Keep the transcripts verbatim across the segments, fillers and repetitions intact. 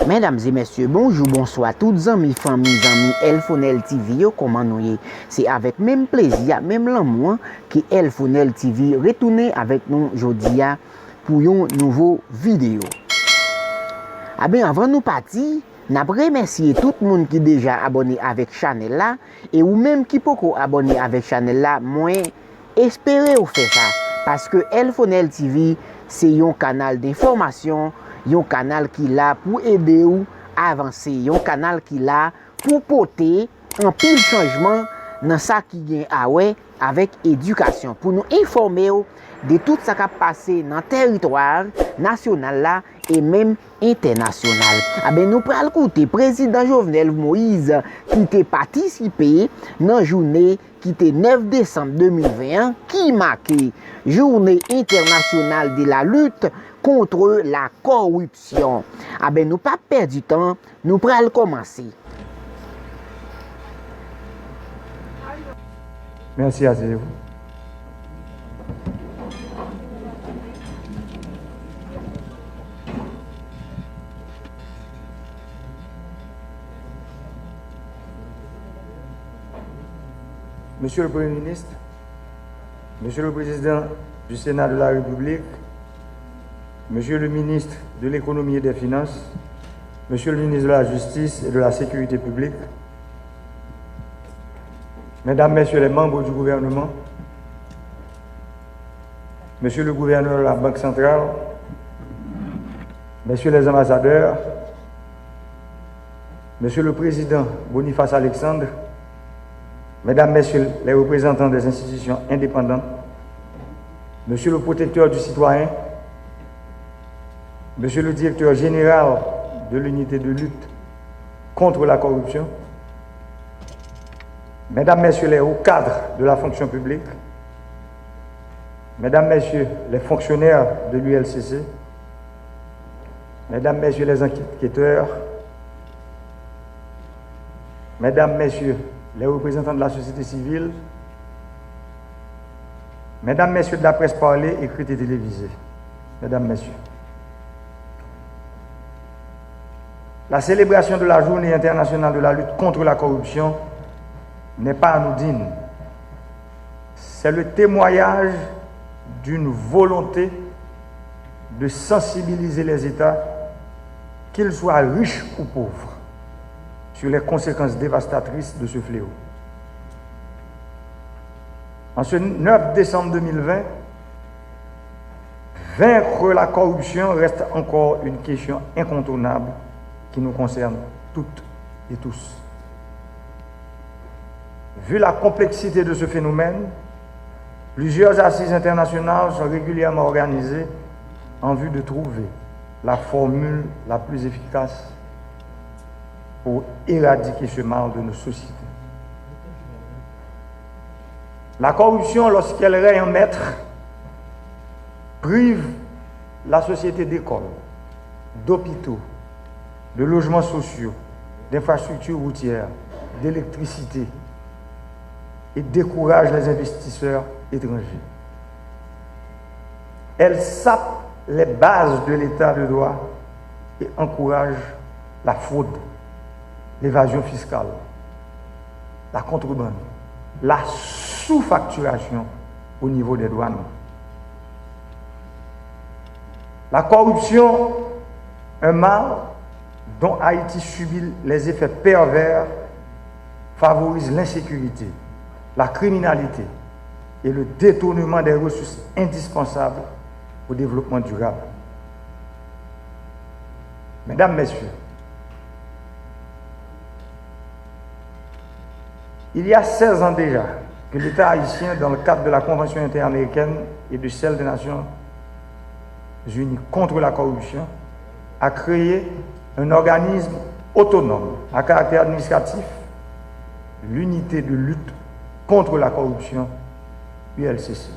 Medam e mesye, bonjou, bonswa, tout zanmi, fanmi, zanmi Elfonel T V yo, kòman nou ye? Se avèk menm plezi a, menm lanmou an, ke Elfonel T V retounen avèk nou jodi a pou yon nouvo videyo. Aben, anvan nou pati, n ap remèsye tout moun ki deja abòne avèk chanèl la, e ou menm ki poko abòne avèk chanèl la, mwen espere w fè sa, paske Elfonel T V se yon kanal denfòmasyon, yon kanal ki la pou ede w avanse, yon kanal ki la pou pote anpil chanjman nan sa ki gen a wè avèk edikasyon, pou nou enfòme w de tout sa k ap pase nan tèritwa nasyonal la e menm entènasyonal. Aben, nou pral koute Prezidan Jovenel Moïse ki te patisipe nan jounen ki te nèf desanm de mil ven an, ki make Journée Internationale de la Lutte contre la Corruption. Aben, nou p ap pèdi tan, nou pral kòmanse. Merci, asseyez-vous. Monsieur le Premier ministre, Monsieur le Président du Sénat de la République, Monsieur le ministre de l'Économie et des Finances, Monsieur le ministre de la Justice et de la Sécurité publique, Mesdames, Messieurs les membres du gouvernement, Monsieur le gouverneur de la Banque centrale, Messieurs les ambassadeurs, Monsieur le Président Boniface Alexandre, Mesdames, Messieurs les représentants des institutions indépendantes, Monsieur le protecteur du citoyen, Monsieur le directeur général de l'unité de lutte contre la corruption, Mesdames, Messieurs les hauts cadres de la fonction publique, Mesdames, Messieurs les fonctionnaires de l'U L C C, Mesdames, Messieurs les enquêteurs, Mesdames, Messieurs les représentants de la société civile, Mesdames, Messieurs de la presse parlée, écrite et télévisée, Mesdames, Messieurs, la célébration de la Journée internationale de la lutte contre la corruption n'est pas anodine. C'est le témoignage d'une volonté de sensibiliser les États, qu'ils soient riches ou pauvres, sur les conséquences dévastatrices de ce fléau. En ce neuf décembre deux mille vingt, vaincre la corruption reste encore une question incontournable qui nous concerne toutes et tous. Vu la complexité de ce phénomène, plusieurs assises internationales sont régulièrement organisées en vue de trouver la formule la plus efficace pour éradiquer ce mal de nos sociétés. La corruption, lorsqu'elle règne en maître, prive la société d'écoles, d'hôpitaux, de logements sociaux, d'infrastructures routières, d'électricité et décourage les investisseurs étrangers. Elle sape les bases de l'état de droit et encourage la fraude, l'évasion fiscale, la contrebande, la sous-facturation au niveau des douanes. La corruption, un mal dont Haïti subit les effets pervers, favorise l'insécurité, la criminalité et le détournement des ressources indispensables au développement durable. Mesdames, Messieurs, il y a seize ans déjà que l'État haïtien, dans le cadre de la Convention interaméricaine et de celle des Nations unies contre la corruption, a créé un organisme autonome à caractère administratif, l'Unité de lutte contre la corruption, U L C C.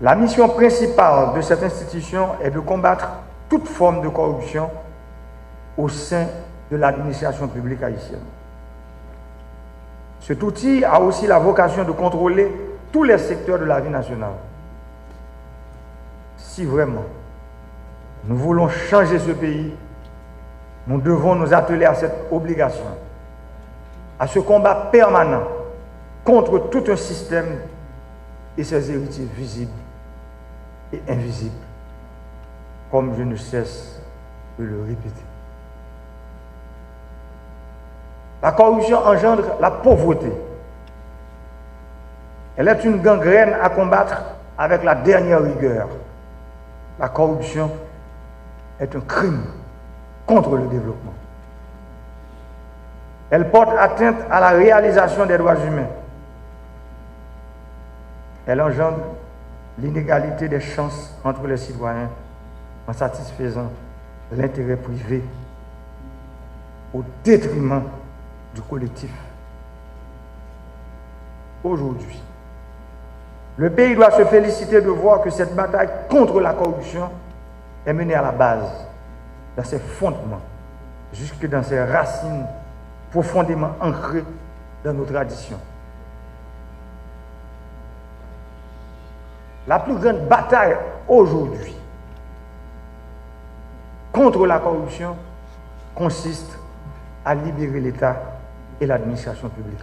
La mission principale de cette institution est de combattre toute forme de corruption au sein de l'administration publique haïtienne. Cet outil a aussi la vocation de contrôler tous les secteurs de la vie nationale. Si vraiment Nous voulons changer ce pays. Nous devons nous atteler à cette obligation, à ce combat permanent contre tout un système et ses héritiers visibles et invisibles, comme je ne cesse de le répéter. La corruption engendre la pauvreté. Elle est une gangrène à combattre avec la dernière rigueur. La corruption est un crime contre le développement. Elle porte atteinte à la réalisation des droits humains. Elle engendre l'inégalité des chances entre les citoyens en satisfaisant l'intérêt privé au détriment du collectif. Aujourd'hui, le pays doit se féliciter de voir que cette bataille contre la corruption est menée à la base, dans ses fondements, jusque dans ses racines profondément ancrées dans nos traditions. La plus grande bataille aujourd'hui contre la corruption consiste à libérer l'État et l'administration publique.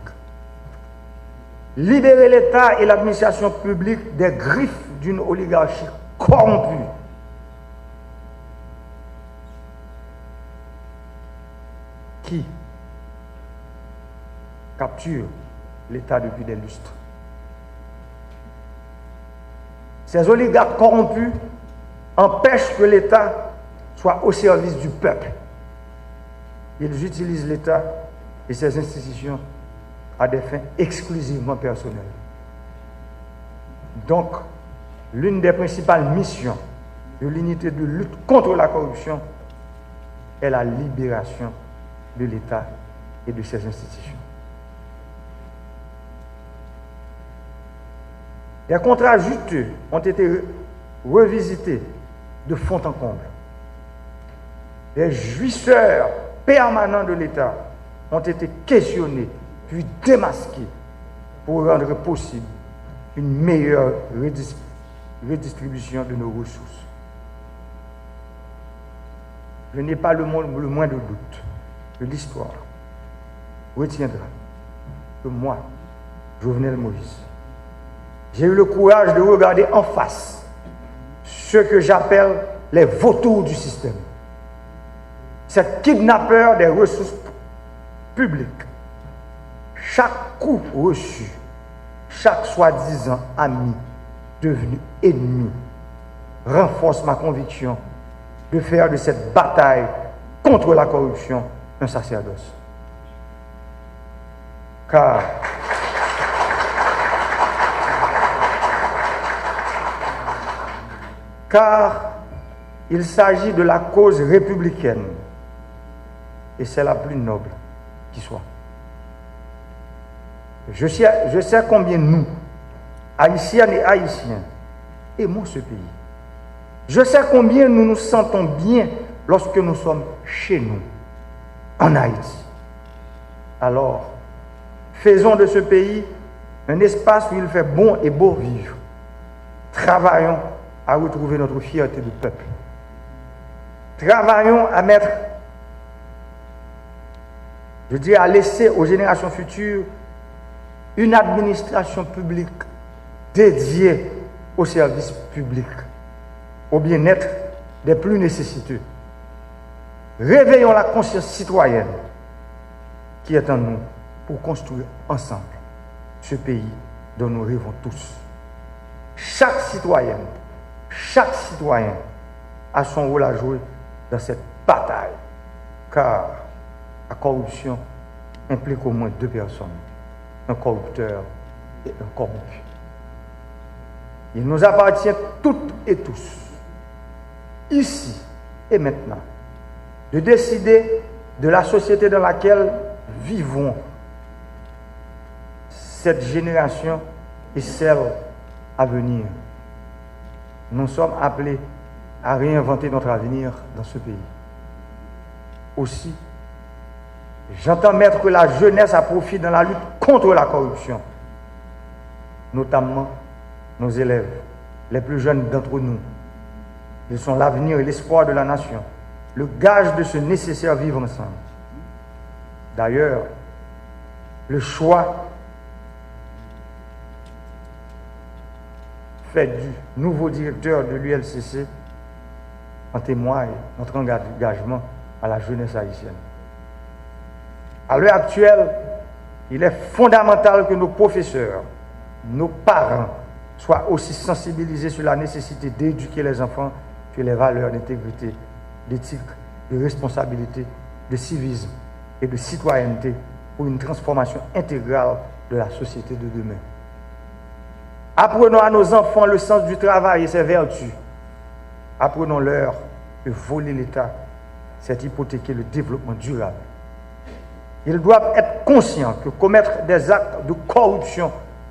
Libérer l'État et l'administration publique des griffes d'une oligarchie corrompue qui capture l'État depuis des lustres. Ces oligarques corrompus empêchent que l'État soit au service du peuple. Ils utilisent l'État et ses institutions à des fins exclusivement personnelles. Donc, l'une des principales missions de l'unité de lutte contre la corruption est la libération de l'État et de ses institutions. Des contrats juteux ont été re- revisités de fond en comble. Les jouisseurs permanents de l'État ont été questionnés puis démasqués pour rendre possible une meilleure redis- redistribution de nos ressources. Je n'ai pas le, mo- le moindre doute que l'histoire retiendra que moi, Jovenel Moïse, j'ai eu le courage de regarder en face ceux que j'appelle les vautours du système, ces kidnappeurs des ressources publiques. Chaque coup reçu, chaque soi-disant ami devenu ennemi renforce ma conviction de faire de cette bataille contre la corruption un sacerdoce. Car, car il s'agit de la cause républicaine et c'est la plus noble qui soit. Je sais, je sais combien nous, Haïtiennes et Haïtiens, aimons ce pays. Je sais combien nous nous sentons bien lorsque nous sommes chez nous, en Haïti. Alors, faisons de ce pays un espace où il fait bon et beau vivre. Travaillons à retrouver notre fierté de peuple. Travaillons à mettre, je dis, à laisser aux générations futures une administration publique dédiée au service public, au bien-être des plus nécessiteux. Réveillons la conscience citoyenne qui est en nous pour construire ensemble ce pays dont nous rêvons tous. Chaque citoyenne, chaque citoyen a son rôle à jouer dans cette bataille, car la corruption implique au moins deux personnes, un corrupteur et un corrompu. Il nous appartient toutes et tous, ici et maintenant, de décider de la société dans laquelle vivront cette génération et celle à venir. Nous sommes appelés à réinventer notre avenir dans ce pays. Aussi, j'entends mettre la jeunesse à profit dans la lutte contre la corruption, notamment nos élèves, les plus jeunes d'entre nous, Ils sont l'avenir et l'espoir de la nation, le gage de ce nécessaire vivre ensemble. D'ailleurs, le choix fait du nouveau directeur de l'U L C C en témoigne notre engagement à la jeunesse haïtienne. À l'heure actuelle, il est fondamental que nos professeurs, nos parents soient aussi sensibilisés sur la nécessité d'éduquer les enfants sur les valeurs d'intégrité, d'éthique, de responsabilité, de civisme et de citoyenneté pour une transformation intégrale de la société de demain. Apprenons à nos enfants le sens du travail et ses vertus. Apprenons-leur que voler l'État, c'est hypothéquer le développement durable. Ils doivent être conscients que commettre des actes de corruption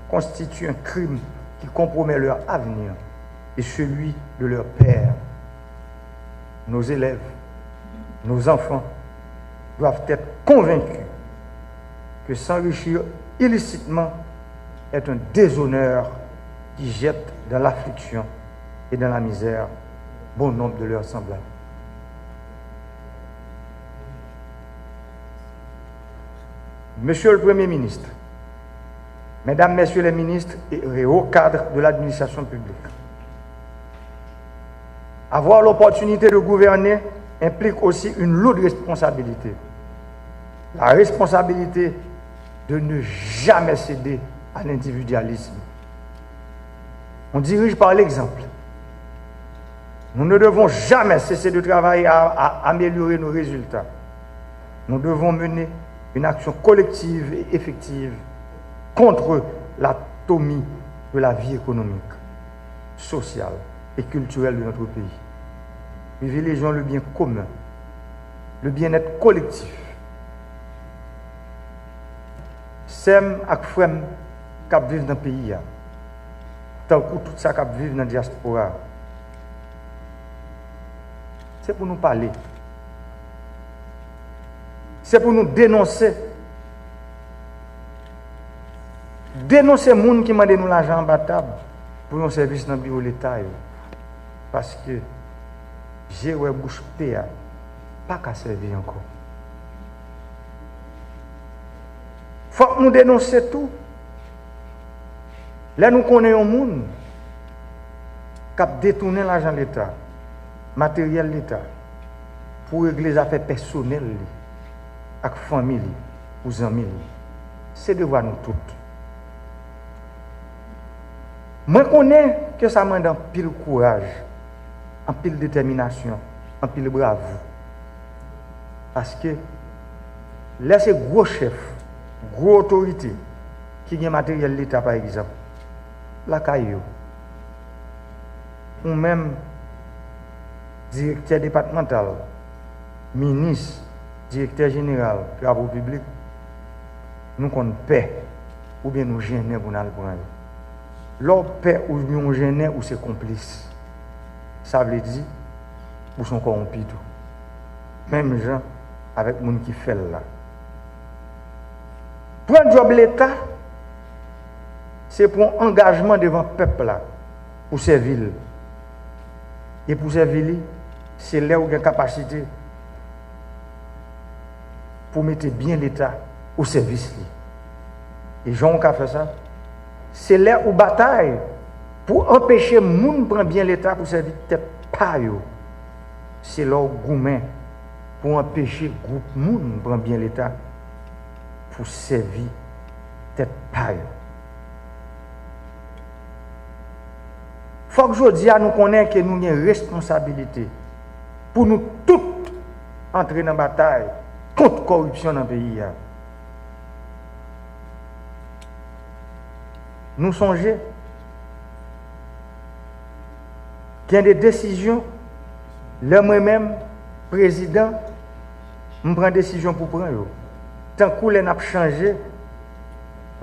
constitue un crime qui compromet leur avenir et celui de leurs pères. Nos élèves, nos enfants doivent être convaincus que s'enrichir illicitement est un déshonneur qui jette dans l'affliction et dans la misère bon nombre de leurs semblables. Monsieur le Premier ministre, Mesdames, Messieurs les ministres et hauts cadres de l'administration publique, avoir l'opportunité de gouverner implique aussi une lourde responsabilité. La responsabilité de ne jamais céder à l'individualisme. On dirige par l'exemple. Nous ne devons jamais cesser de travailler à, à améliorer nos résultats. Nous devons mener une action collective et effective contre l'atomie de la vie économique, sociale et culturelle de notre pays. Privilégions le bien commun, le bien-être collectif. Sè m ak frè m k ap viv nan peyi a, tankou tout sa k ap viv nan dyaspora a, se pou nou pale. Se pou nou denonse. Denonse moun ki mande nou lajan anba tab pou yon sèvis nan biwo Leta yo. Paske je wè bouch pe a pa ka sèvi ankò. Fòk nou denonse tou lè nou konnen yon moun k ap detounen lajan Leta, materyèl Leta, pou regle zafè pèsonèl li ak fanmi li ou zanmi li. Se devwa nou tout. Mwen konnen ke sa mande anpil kouraj, anpil detèminasyon, anpil bravou. Paske lè se gwo chèf, gwo otorite ki gen materyèl Leta, pa egzanp, lakay yo, ou menm, direktè depatmantal, minis, direktè jeneral travo piblik, nou konn pè oubyen nou jennen pou n al pran yo. Lè w pè oubyen w jennen, ou se konplis. Sa vle di, ou se yon kòwonpi tou. Menm jan avèk moun ki fè l la. Pran djòb Leta, se pran angajman devan pèp la pou sèvi l. E pou sèvi li, se lè ou gen kapasite pou mete byen Leta o sèvis li. E jan w ka fè sa, se lè ou batay pou anpeche moun pran byen Leta pou sèvi tèt pa yo. Se lè w goumen pou anpeche gwoup moun pran byen Leta pou sèvi tèt pa yo. Fòk jodi a nou konnen ke nou gen responsabilite pou nou tout antre nan batay kont kòripsyon nan peyi a. Nou sonje, gen de desizyon, lè mwen menm, prezidan, m pran desizyon pou pran yo. Tankou lè n ap chanje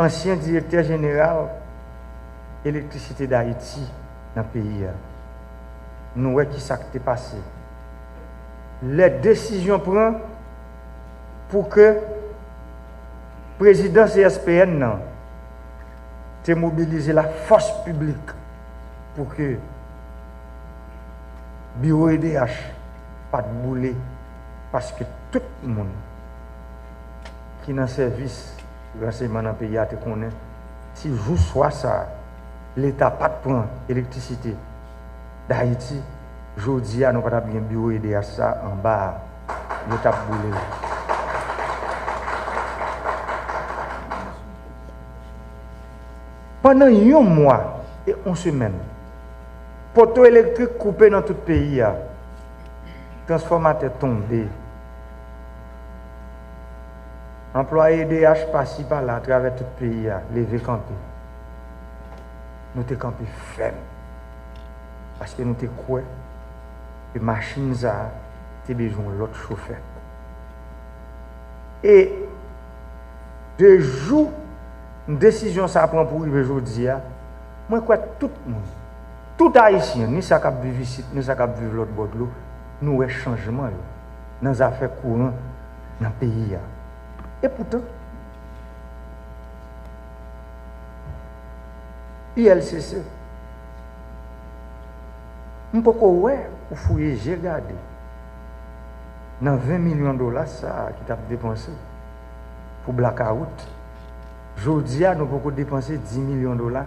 ansyen direktè jeneral Elektrisite Dayiti nan peyi a. Nou wè ki sa k te pase. Lè desizyon pran pou ke prezidan C S P N nan te mobilize lafòs piblik pou ke Biwo E D H pa t boule paske tout moun ki nan sèvis ransèyman nan peyi a te konnen si jou swa sa a, Leta pa t pran elektrisite Dayiti, jodi a nou pa t ap gen biwo E D H sa a anba a, yo t ap boule l. Pandan yon mwa e yon semèn, poto elektrik koupe nan tout peyi a, transfòmatè tonbe, anplwaye E D H pasi pala atravè tout peyi a leve kanpe. Nou te kanpe fèm paske nou te kwè ke machin sa a te bezwen yon lòt chofè. E de jou desizyon sa a pran pou rive jodi a, mwen kwè tout moun, tout Ayisyen, ni sa k ap viv isit, ni sa k ap viv lòt bò dlo, nou wè chanjman yo nan zafè kouran nan peyi a. Epoutan, U L C C, m poko wè ou fouye je gade nan ven milyon dola sa a ki t ap depanse pou blakawout. Jodi a, nou poko depanse dis milyon dola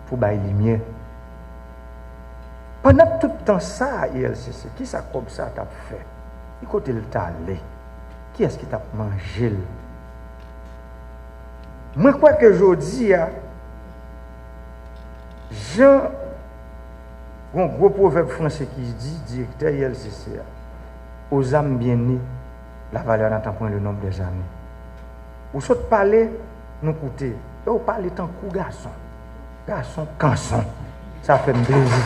pou bay limyè. Pandan tout tan sa a, U L C C, kisa kòb sa a t ap fè? Ki kote l t ale? Kiyès ki t ap manje l? Mwen kwè ke jodi a, jan yon gwo pwovèb franse ki di, direktè U L C C a, aux âmes bien nées, la valeur n'attend point le nombre des années. Ou sot pale, nou koute. E ou pale tankou gason. Gason kanson. Sa fè m plezi.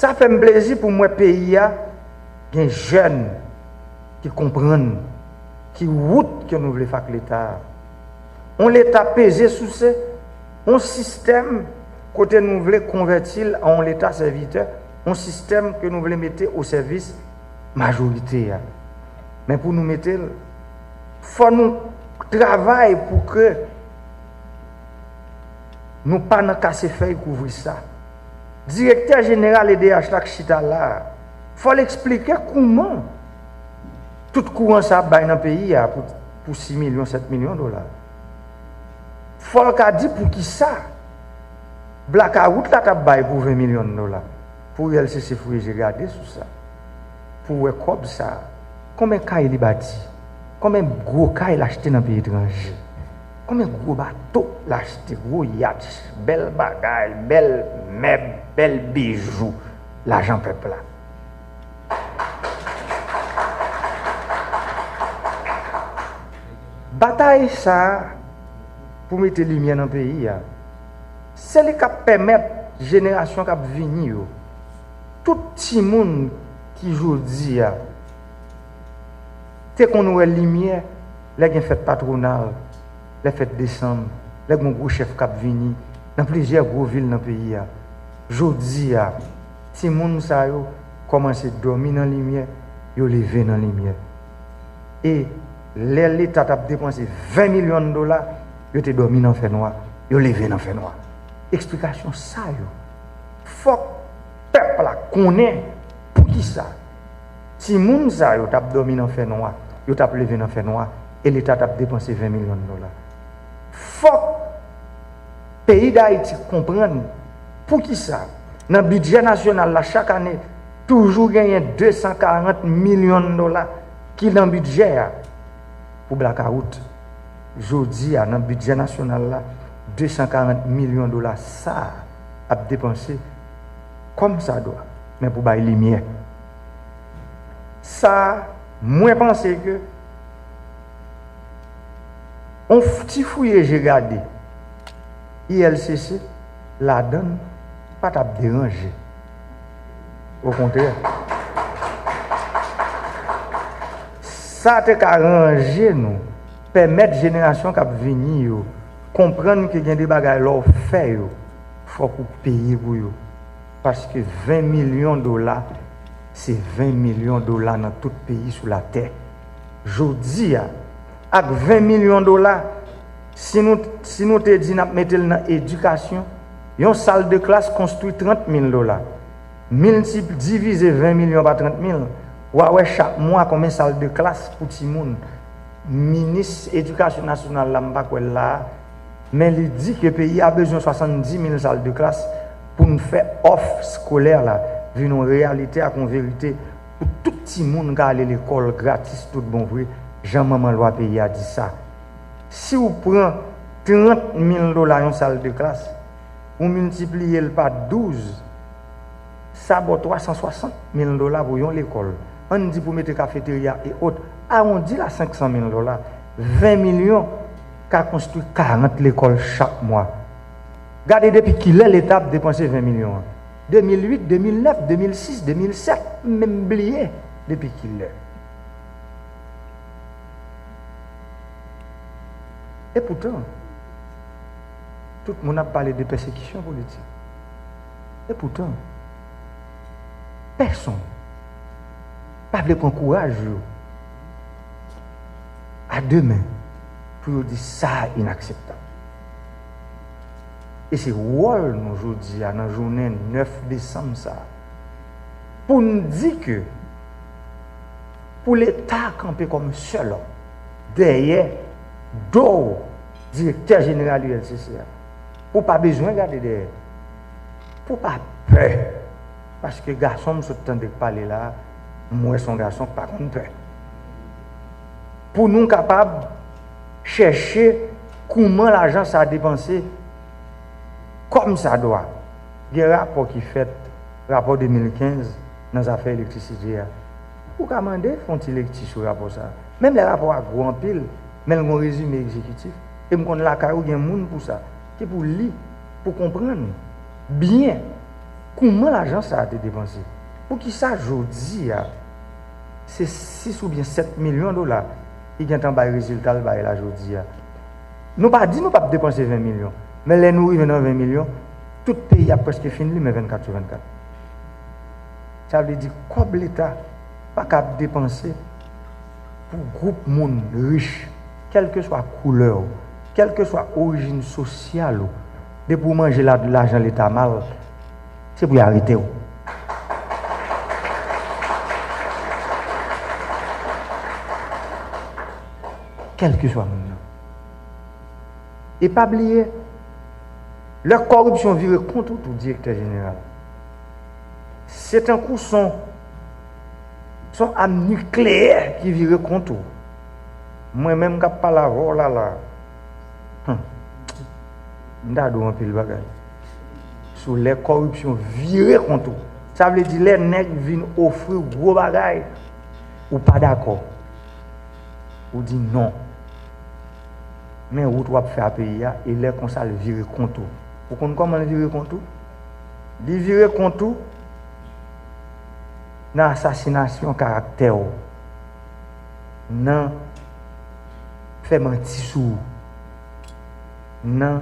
Sa fè m plezi pou m wè peyi a gen jèn ki konprann ki wout ke nou vle fè ak Leta a. Yon Leta peze souse, yon sistèm kote nou vle konvèti l an yon Leta sèvitè, yon sistèm ke nou vle mete o sèvis majorite a. Men pou nou mete l, fò nou travay pou ke nou pa nan kase fèy kouvri sa. Direktè jeneral E D H la k chita la a, fò l eksplike kouman tout kouran sa ap bay nan peyi a pou, pou sis milyon, sèt milyon dola. Fò l ka di poukisa blakawout la t ap bay pou ven milyon dola. Pou U L C C fouye je gade sou sa. Pou wè kòb sa a. Konbyen kay li bati? Konbyen gwo kay l achte nan peyi etranje? Konbyen gwo bato l achte? Gwo yatch, bèl bagay, bèl mèb, bèl bijou, lajan pèp la. Batay sa a pou mete limyè nan peyi a, se li k ap pèmèt jenerasyon k ap vini yo, tout timoun ki jodi a te konn wè limyè lè gen fèt patwonal, lè fèt desanm, lè gen gwo chèf k ap vini nan plizyè gwo vil nan peyi a. Jodi a, timoun sa yo kòmanse dòmi nan limyè, yo leve nan limyè. E lè Leta t ap depanse ven milyon dola, yo te dòmi nan fènwa, yo leve nan fènwa. Eksplikasyon sa yo, fòk pèp la konnen poukisa timoun sa yo t ap dòmi nan fènwa, yo t ap leve nan fènwa, e Leta t ap depanse ven milyon dola. Fòk peyi Dayiti konprann poukisa nan bidjè nasyonal la chak ane toujou genyen de san karant milyon dola ki nan bidjè a pou blakawout. Jodi a, nan bidjè nasyonal la, de san karant milyon dola sa a ap depanse kòmsadwa, men pou bay limyè. Sa a, mwen panse ke yon f-, ti fouye je gade U L C C ladan l pa t ap deranje. Okontrè, sa te ka ranje nou, pèmèt jenerasyon k ap vini yo konprann ke gen de bagay lè w fè yo, fòk ou peye pou yo. Paske ven milyon dola, se ven milyon dola nan tout peyi sou latè. Jodi a, ak ven milyon dola, Si nou, si nou te di n ap mete l nan edikasyon, yon sal de klas konstwi trant mil dola. Miltip, divize ven milyon pa trant mil, w a wè chak mwa konbyen sal de klas pou timoun. Minis Edikasyon Nasyonal la, m pa kwè l la a, men li di ke peyi a bezwen swasanndis mil sal de klas pou n fè òf eskolè la vin yon reyalite ak yon verite pou tout timoun ka ale lekòl gratis tout bon vre, jan manman lwa peyi a di sa. Si w pran trant mil dola yon sal de klas, ou miltipliye l pa douz, sa ba w twa san swasant mil dola pou yon lekòl. Ann di pou mete kafeterya e ot, awondi l a senk san mil dola. Ven milyon ka konstwi karant lekòl chak mwa. Gade depi kilè Leta ap depanse ven milyon an. De mil uit, de mil nèf, de mil sis, de mil sèt, m menm bliye depi kilè. Epoutan, tout moun ap pale de pèsekisyon politik. Epoutan, pèsonn pa vle pran kouraj yo a de men pou yo di sa inakseptab. E se wòl nou jodi a, nan jounen nèf desanm sa a, pou n di ke pou Leta kanpe kòm sèl òm dèyè do direktè jeneral U L C C a, pou pa bezwen gade dèyè, pou pa pè, paske gason m sot tande k pale la a, m wè se yon gason k pa konn pè. Pou nou kapab chèche kouman lajan sa a depanse kòmsadwa. Gen rapò ki fèt, rapò de mil kenz nan zafè elektrisite a. Ou ka mande fè yon ti lekti sou rapò sa a. Menm lè rapò a gwo anpil, men l gen yon rezime egzekitif. E m konn lakay ou gen moun pou sa, ki pou li, pou konprann byen kouman lajan sa a te depanse. Poukisa jodi a, se sis oubyen sèt milyon dola ki gentan bay rezilta l bay la jodi a? Nou pa di nou p ap depanse ven milyon, men lè nou rive nan ven milyon, tout peyi a prèske fin limen vennkat sou vennkat. Sa vle di kòb Leta pa ka ap depanse pou gwoup moun rich, kèlkeswa koulè w, kèlkeswa orijin sosyal ou, depi w manje la, lajan Leta mal, se pou y arete w. Kèlkeswa moun nan. E pa bliye, lè kòripsyon vire kont ou tou, direktè jeneral, se tankou son, son am nikleyè ki vire kont ou. Mwen menm k ap pale avè w la la, hmm, m ta di w anpil bagay. Sou lè kòripsyon vire kont ou, sa vle di lè nèg vin ofri w gwo bagay, ou pa dakò. Ou di non. Men wout w ap fè a peyi a, e lè konsa l vire kont ou. Ou konn kòman l vire kont ou? Li vire kont ou nan asasinasyon karaktè w, nan fè manti sou ou, nan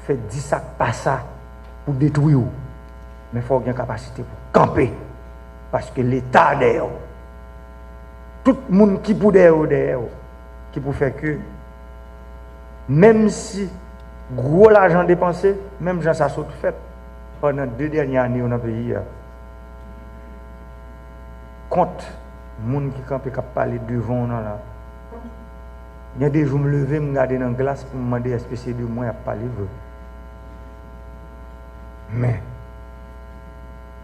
fè di sa k pa sa pou detwi w. Men fò w gen kapasite pou kanpe, paske Leta dèyè w. Tout moun ki pou dèyè w dèyè w, ki pou fè ke, menm si gwo lajan depanse, menm jan sa sot fèt pandan de dènye ane yo nan peyi a, kont moun ki kanpe k ap pale devan w nan la. Gen de jou m leve, m gade nan glas pou m mande èske se de mwen y ap pale vre. Men,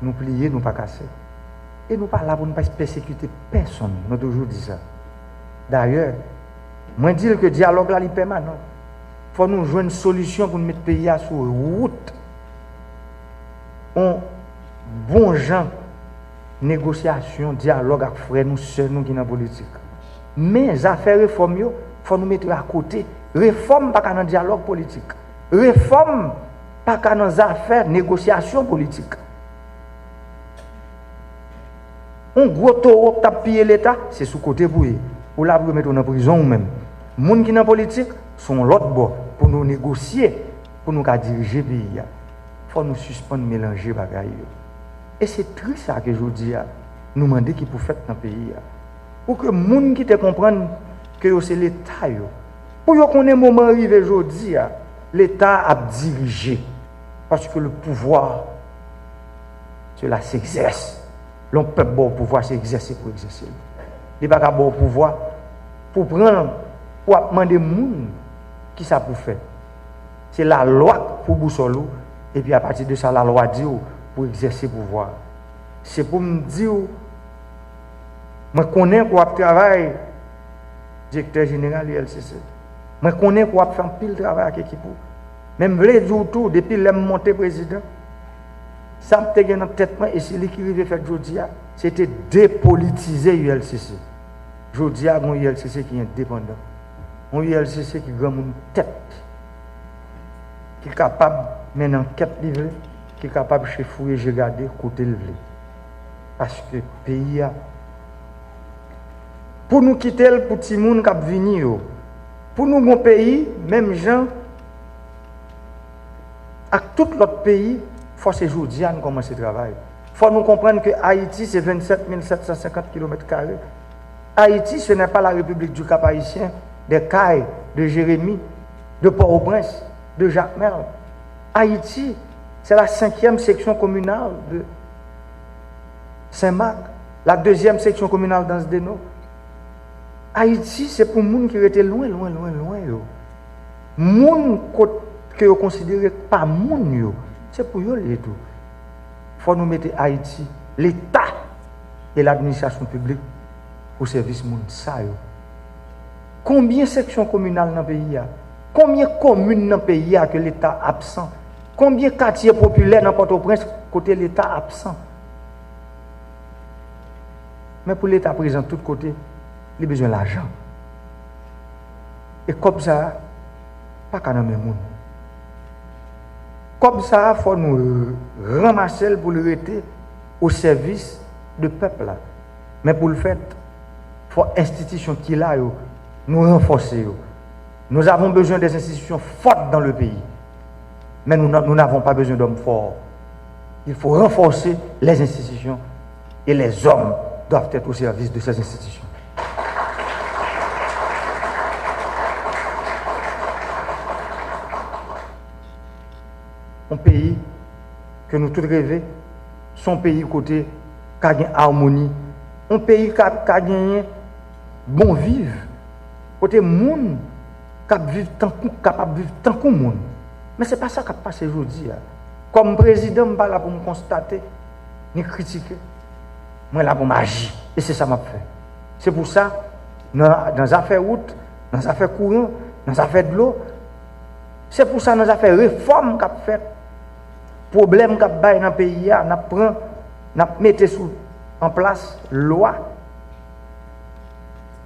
nou pliye, nou pa kase. E nou pa la pou n pa pèsekite pèsonn. Nou toujou di sa. Dayè, mwen di l ke dyalòg la, li pèmanan. Fò nou jwenn solisyon pou n met peyi a sou wout yon bon jan negosyasyon, dyalòg ak frè nou, sè nou ki nan politik. Men zafè refòm yo, fò nou mete yo akote. Refòm pa ka nan dyalòg politik. Refòm pa ka nan zafè negosyasyon politik. Yon gwo towo k t ap piye Leta, se sou kote pou ye. Ou la pou yo mete w nan prizon ou menm. Moun ki nan politik, se yon lòt bò pou nou negosye, pou nou ka dirije peyi a. Fò nou sispann melanje bagay yo. E se tris sa ke jodi a, nou mande ki pou fèt nan peyi a. Pou ke moun ki te konprann ke yo se Leta yo, Pou yo konnen moman rive jodi a, Leta ap dirije. Paske le pouvoir, cela s'exerce. Lè yon pèp ba w pouvwa, se egzèse pou egzèse l. Li pa ka ba w pouvwa pou pran l, pou ap mande moun kisa pou fè. Se lalwa k pou bousòl ou, epi apati de sa lalwa di w pou egzèse pouvwa. Se pou m di w, mwen konnen ke w ap travay, direktè jeneral U L C C. Mwen konnen ke w ap fè anpil travay ak ekip ou. Men m vle di w tou, depi lè m monte prezidan, sa m te gen nan tèt mwen, e se li ki rive fèt jodi a, se te depolitize U L C C. Jodi a, gen yon U L C C ki endepandan. Yon U L C C ki granmoun tèt, ki kapab mennen ankèt li vle, ki kapab chefouye je gade kote l vle. Paske peyi a, pou nou kite l pou timoun k ap vini yo, pou nou gon peyi, menm jan ak tout lòt peyi, fò se jodi a n kòmanse travay. Fò nou konprann ke Ayiti se vennsenk mil sèt san senkant kilomèt kare. Ayiti, ce n'est pas la République du Cap-Haïtien, des Cayes, de Jérémie, de Port-au-Prince, de Jacmel. Ayiti, c'est la cinquième section communale de Saint-Marc, la deuxième section communale d'Anse des Naux. Ayiti, se pou moun ki rete lwen, lwen, lwen, lwen yo. Moun kot ke yo konsidere pa moun yo, se pou yo l ye tou. Fò nou mete Ayiti, Leta e ladministrasyon piblik o sèvis moun sa yo. Konbyen seksyon kominal nan peyi a? Konbyen komin nan peyi a ke Leta absan? Konbyen katye popilè nan Pòtoprens kote Leta absan? Men pou Leta prezan tout kote, li bezwen lajan. E kòb sa a pa ka nan men moun. Kòb sa a, fò nou ranmase l pou l rete o sèvis de pèp la. Men pou l fèt, fò enstitisyon ki la yo, nou ranfòse yo. Nous avons besoin des institutions fortes dans le pays. Mais nous, nous n'avons pas besoin d'hommes forts. Il faut renforcer les institutions et les hommes doivent être au service de ces institutions. Yon peyi ke nou tout reve, se yon peyi kote ka gen amoni, yon peyi ka, ka genyen bon viv, kote moun k ap viv tankou, kapab viv tankou moun. Men se pa sa k ap pase jodi a. Kòm prezidan, m pa la pou m konstate ni kritike. Mwen la pou m aji. E se sa m ap fè. Se pou sa, nan, nan zafè wout, nan zafè kouran, nan zafè dlo, se pou sa, nan zafè refòm k ap fèt, pwoblèm k ap bay nan peyi a, n ap pran, n ap mete sou, an plas lwa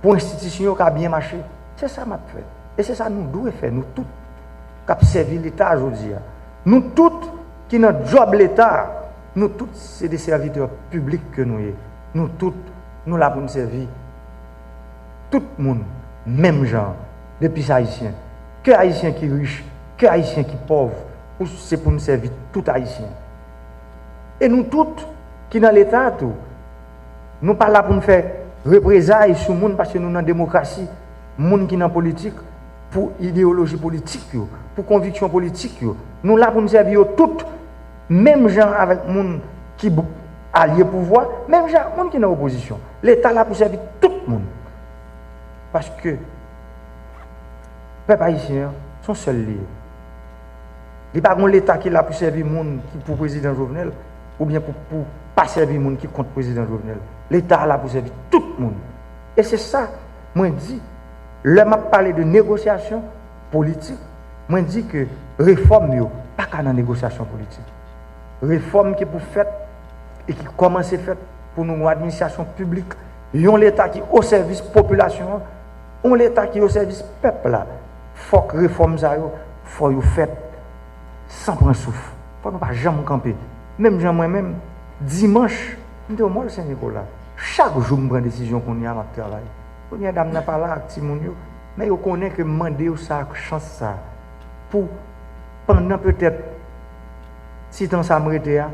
pou enstitisyon yo ka byen mache. Se sa m ap fè. E se sa nou dwe fè, nou tout k ap sèvi Leta jodi a. Nou tout ki nan djòb Leta a, nou tout se de sèvitè piblik ke nou ye. Nou tout, nou la pou n sèvi tout moun menm jan, depi se Ayisyen. Ke Ayisyen ki rich, ke Ayisyen ki pòv, ou se pou n sèvi tout Ayisyen. E nou tout ki nan Leta a tou, nou pa la pou n fè reprezay sou moun paske nou nan demokrasi. Moun ki nan politik, pou ideyoloji politik yo, pou konviksyon politik yo, nou la pou n sèvi yo tout, menm jan avèk moun ki alye pouvwa, menm jan ak moun ki nan opozisyon. Leta la pou sèvi tout moun. Paske pèp ayisyen an, se yon sèl li ye. Li pa gen yon Leta ki la pou sèvi moun ki pou prezidan Jovenel, oubyen pou, pou pa sèvi moun ki kont prezidan Jovenel. Leta a la pou sèvi tout moun. E se sa mwen di, lè m ap pale de negosyasyon politik, mwen di ke refòm yo pa ka nan negosyasyon politik. Refòm ki pou fèt e ki kòmanse fèt pou nou yon administrasyon piblik, yon Leta ki o sèvis popilasyon an, yon Leta ki o sèvis pèp la. Fòk refòm sa yo, fò yo fèt san pran souf. Fò nou pa janm kanpe. Menm jan mwen menm, dimanch, m te o Mòl Sen Nikola. Chak jou m pran desizyon kounye a, m ap travay. Kounye a, dam nan pa la ak timoun yo, men yo konnen ke m mande yo sa, chans sa, pou pandan petèt ti tan sa m rete a,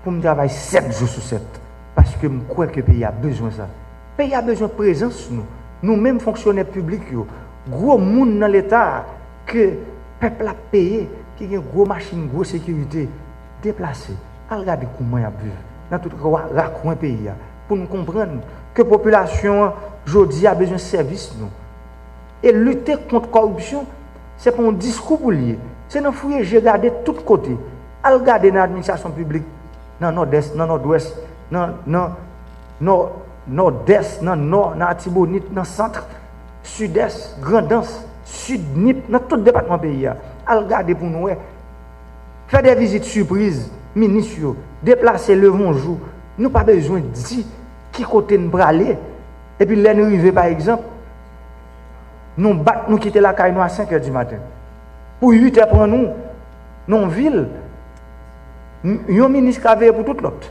pou m travay sèt jou sou sèt. Paske m kwè ke peyi a bezwen sa. Peyi a bezwen prezans nou. Nou menm fonksyonè piblik yo, gwo moun nan Leta a ke pèp la ap peye, ki gen gwo machin, gwo sekirite, deplase, al gade kouman y ap viv nan tout ra-, rakwen peyi a, pou n konprann ke popilasyon an jodi a bezwen sèvis nou. E lite kont kòripsyon, se pa yon diskou pou l ye. Se nan fouye je gade tout kote. Al gade nan administrasyon piblik, nan Nòdès, nan Nòdwès, nan, nan Nò-, Nòdès, nan Nò, nan Atibonit, nan Sant, Sidès, Grandans, Sid, Nip, nan tout depatman peyi a. Al gade pou nou wè. Fè de vizit sipriz, minis yo, deplase, leve yon jou. Nou pa bezwen di ki kote n prale. Epi lè n rive, pa egzanp, nou bat, nou kite lakay nou a senk è di maten. Pou uit è pran nou, nan yon vil, m-, yon minis ka veye pou tout lòt.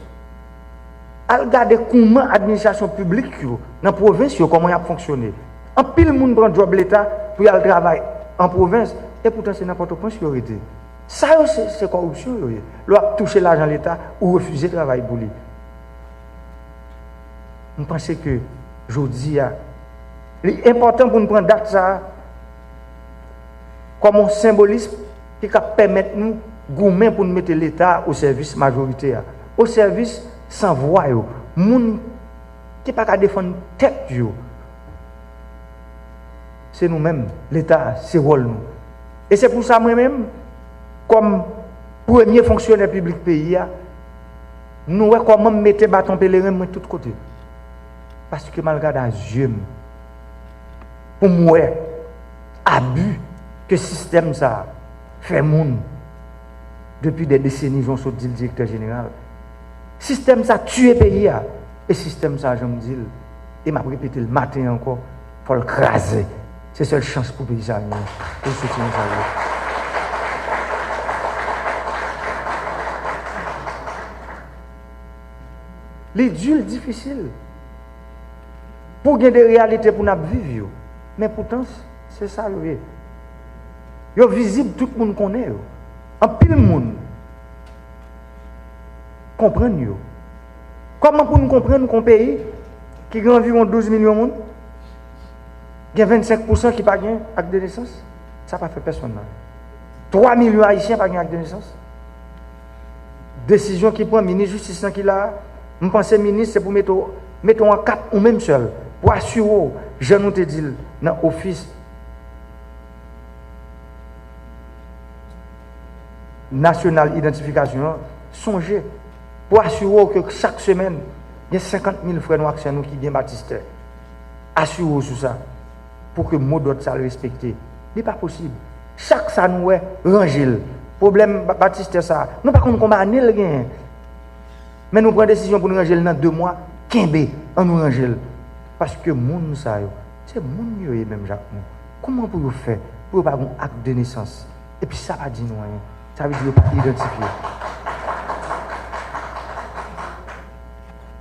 Al gade kouman administrasyon piblik yo, nan pwovens yo, kòman y ap fonksyone. Anpil moun pran djòb Leta pou y al travay an pwovens, e poutan se nan Pòtoprens yo rete. Sa yo se, se kòripsyon yo ye. Lè w ap touche lajan Leta, ou refize travay pou li. M panse ke jodi a, li enpòtan pou n pran dat sa a kòm yon senbolis ki ka pèmèt nou goumen pou n mete Leta o sèvis majorite a, o sèvis sanvwa yo, moun ki pa ka defann tèt yo. Se nou menm, Leta a, se wòl nou. E se pou sa mwen menm, kòm premye fonksyonè piblik peyi a, nou wè kòman m mete baton pelerin mwen tout kote. Paske m al gade a zye m, pou m wè abi ke sistèm sa a fè moun depi dè deseni, jan w sot di l, direktè jeneral. Sistèm sa tiye peyi a. E sistèm sa, jan m di l, e m ap repete l maten an ankò, fò l kraze. Se sèl chans pou peyi sa a genyen, pou l soti nan sa l ye. Li di, l difisil. Pou gen de reyalite pou n ap viv yo. Men poutan, se sa yo ye. Yo vizib, tout moun konnen yo. Anpil moun konprann yo. Kòman pou n konprann ke yon peyi ki gen anviwon douz milyon moun, gen vennsenk pousan ki pa gen ak de nesans? Sa pa fè pèsonn mal. Twa milyon Ayisyen pa gen ak de nesans. Desizyon ki pran, minis jistis lan ki la a, m panse minis se pou mete w, mete w an kat ou menm sèl, pou asire w, jan nou te di l nan ofis nasyonal idantifikasyon an, sonje, pou asire w ke chak semèn, gen senkant mil frè nou ak sè nou ki gen batistè. Asire w sou sa, pou ke modòd sa l respekte. Li pa posib. Chak sa nou wè, ranje l. Pwoblèm ba-, batistè sa, nou pa konn konbyen ane l genyen. Men nou pran desizyon pou n ranje l nan de mwa, kenbe, ann nou ranje l. Paske moun sa yo, se moun yo ye menm jan ak nou. Kòman pou yo fè, pou yo pa gen ak de nesans? Epi sa pa di nou anyen. Sa vle di yo pa idantifye.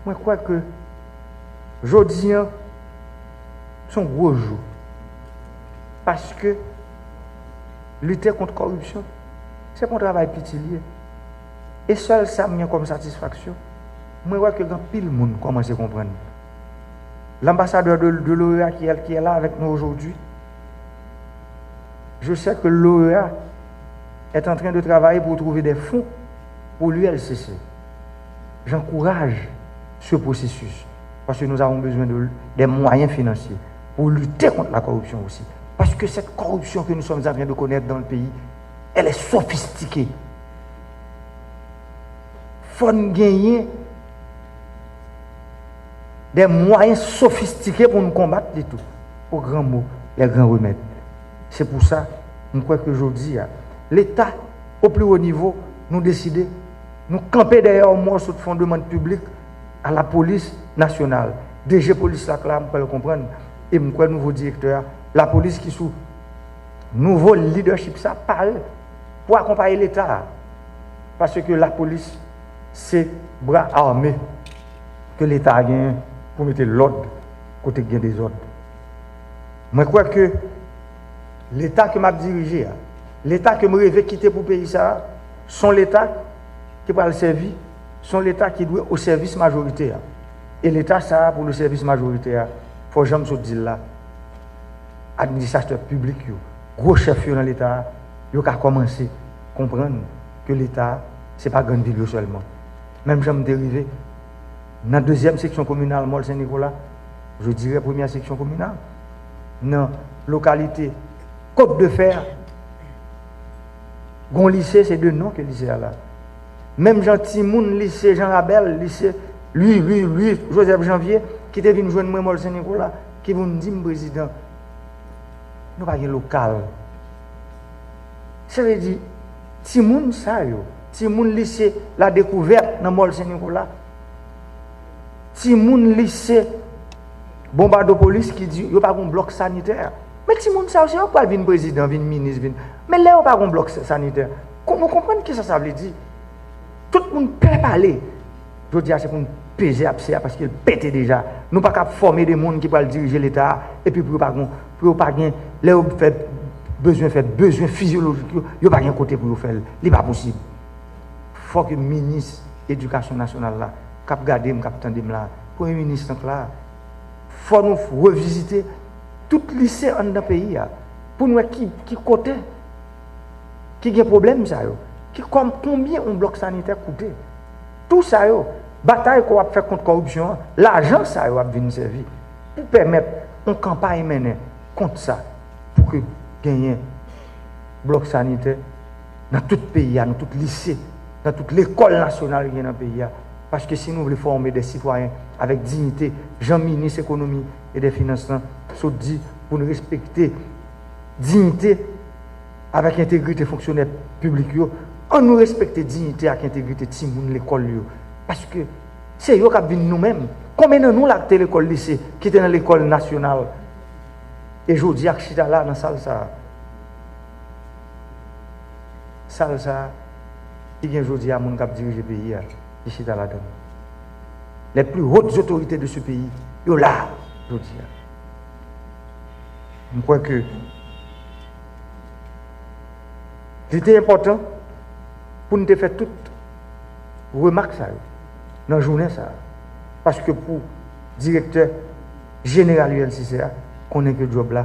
Mwen kwè ke jodi an, se yon gwo jou. Paske lite kont kòripsyon, se pa yon travay piti li ye. E sèl sa m gen kòm satisfaksyon, mwen wè ke gen anpil moun kòmanse konprann. L'ambassadeur de, de l'O E A qui est, qui est là avec nous aujourd'hui, je sais que l'O E A est en train de travailler pour trouver des fonds pour l'U L C C. J'encourage ce processus parce que nous avons besoin de, des moyens financiers pour lutter contre la corruption aussi. Parce que cette corruption que nous sommes en train de connaître dans le pays, elle est sophistiquée. Fò n genyen de mwayen sofistike pou n konbat li tou. Au grand mot, les grands remèdes. Se pou sa, m kwè ke jodi a, Leta, au plus haut niveau, nou deside, nou kanpe dèyè yon mòso de fondman piblik a lapolis nasyonal. D G polis la k la, m kwè l konprann, e m kwè nouvo direktè a, lapolis ki sou nouvo leadership sa pare pou akonpaye Leta a. Paske lapolis se bra ame ke Leta a genyen pou mete lòd kote k gen dezòd. Mwen kwè ke Leta ke m ap dirije a, Leta ke m reve kite pou peyi sa a, se yon Leta ki pral sèvi, se yon Leta ki dwe o sèvis majorite a. E Leta sa a, pou le sèvis majorite a, fò jan m sot di l la, administratè piblik yo, gwo chèf yo nan Leta a, yo ka kòmanse konprann ke Leta a, se pa grann vil yo sèlman. Menm jan m te rive nan dezyèm seksyon kominal Mòl Sen Nikola, je dirais première section communale, nan lokalite Côte de Fer, gon lise, se de non ke lise a la. Menm jan timoun lise Jan Rabèl, lise Lwi, Lwi, Lwi Jozèf Janvye, ki te vin jwenn mwen Mòl Sen Nikola, ki vin di m, "Prezidan, nou pa gen lokal." Sa vle di, timoun sa yo, timoun lise La Découverte nan Mòl Sen Nikola, timoun lise Bonbadopolis ki di yo pa gon blòk sanitè. Men timoun sa yo, se yo k pral vin prezidan, vin minis, vin. Men lè yo pa gon blòk sa-, sanitè, kon-, nou konprann kisa sa vle di. Tout moun pè pale. Jodi a, se pou n peze apse a paske l pete deja. Nou pa ka ap fòme de moun ki pral dirije Leta a, epi pou yo pa gon, pou yo pa gen, lè yo fè bezwen, fè bezwen fizyolojik yo, yo pa gen kote pou yo fè l. Li pa posib. Fòk minis edikasyon nasyonal la, k ap gade m, k ap tande m la, premye minis lan k la, fò nou revizite tout lise anndan peyi a, pou n wè ki, ki kote ki gen pwoblèm sa yo, ki kòm, konbyen yon blòk sanitè koute. Tou sa yo, batay ke w ap fè kont kòripsyon an, lajan sa yo ap vin sèvi pou pèmèt yon kanpay mennen kont sa, pou ke genyen blòk sanitè nan tout peyi a, nan tout lise, nan tout lekòl nasyonal ki gen nan peyi a. Paske si nou vle fòme de sitwayen avèk diyite, jan minis ekonomi e de finans lan sot di, pou n respekte diyite avèk entegrite fonksyonè piblik yo, ann nou respekte diyite ak entegrite timoun lekòl yo. Paske se yo k ap vin nou menm. Konbyen nan nou la ki te lekòl lise, ki te nan lekòl nasyonal? E jodi a k chita la nan sal sa a. Sal sa a, ki gen jodi a moun k ap dirije peyi a, ki chita ladan l. Les plus hautes autorités de ce pays, yo la jodi a. M kwè ke li te enpòtan pou n te fè tout remak sa yo nan jounen sa a. Paske pou direktè jeneral U L C C a, konnen ke djòb la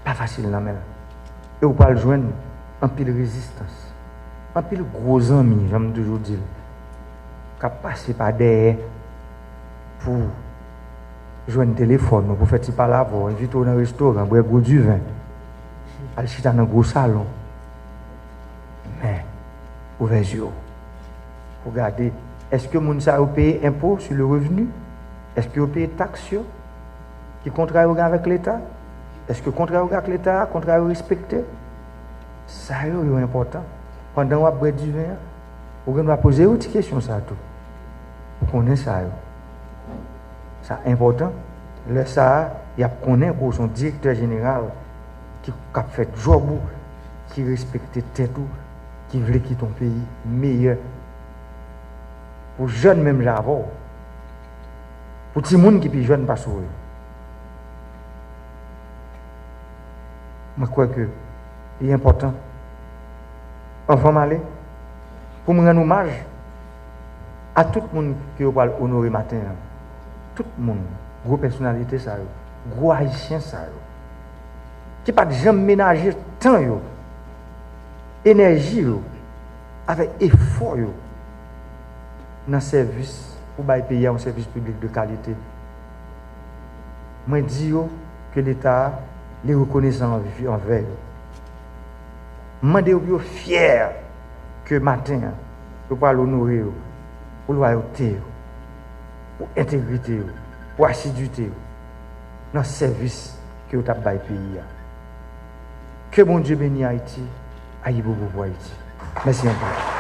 pa fasil nan men l. E w pral jwenn anpil rezistans. Anpil gwo zanmi, jan m toujou di l, k ap pase pa dèyè pou jwenn telefòn ou, pou fè ti pale avè w, envite w nan restoran, bwè gwo diven, al chita nan gwo salon. Men, ouvè zye w pou gade, èske moun sa yo peye enpo sur le revenu? Èske yo peye taks yo? Ki kontra yo gen avèk Leta? Èske kontra yo gen ak Leta a, kontra yo respekte? Sa yo, yo enpòtan. Pandan w ap bwè diven an, ou gen dwa poze yo ti kesyon sa tou. Ou konnen sa yo. Sa enpòtan. Lè sa a, y ap konnen ke w se yon direktè jeneral ki, k ap fè djòb ou, ki respekte tèt ou, ki vle kite yon peyi meyè pou jèn menm jan avè w, pou timoun ki pi jèn pase w yo. Mwen kwè ke li enpòtan, anvan m ale, pou m rann omaj a tout moun ke yo pral onore maten an. Tout moun, gwo pèsonalite sa yo, gwo Ayisyen sa yo, ki pa t janm menaje tan yo, enèji yo, avèk efò yo nan sèvis pou bay peyi a yon sèvis piblik de kalite. Mwen di yo ke Leta a, li rekonesan anvi-, anvè yo. M mande yo pou yo fyè ke maten an, yo pral onore yo pou lwayote yo, pou entegrite yo, pou asidite yo nan sèvis ke yo t ap bay peyi a. Ke Bondye beni Ayiti. Ayibobo pou Ayiti. Mèsi anpil.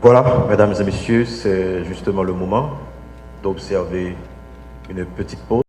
Voilà, mesdames et messieurs, c'est justement le moment d'observer une petite pause.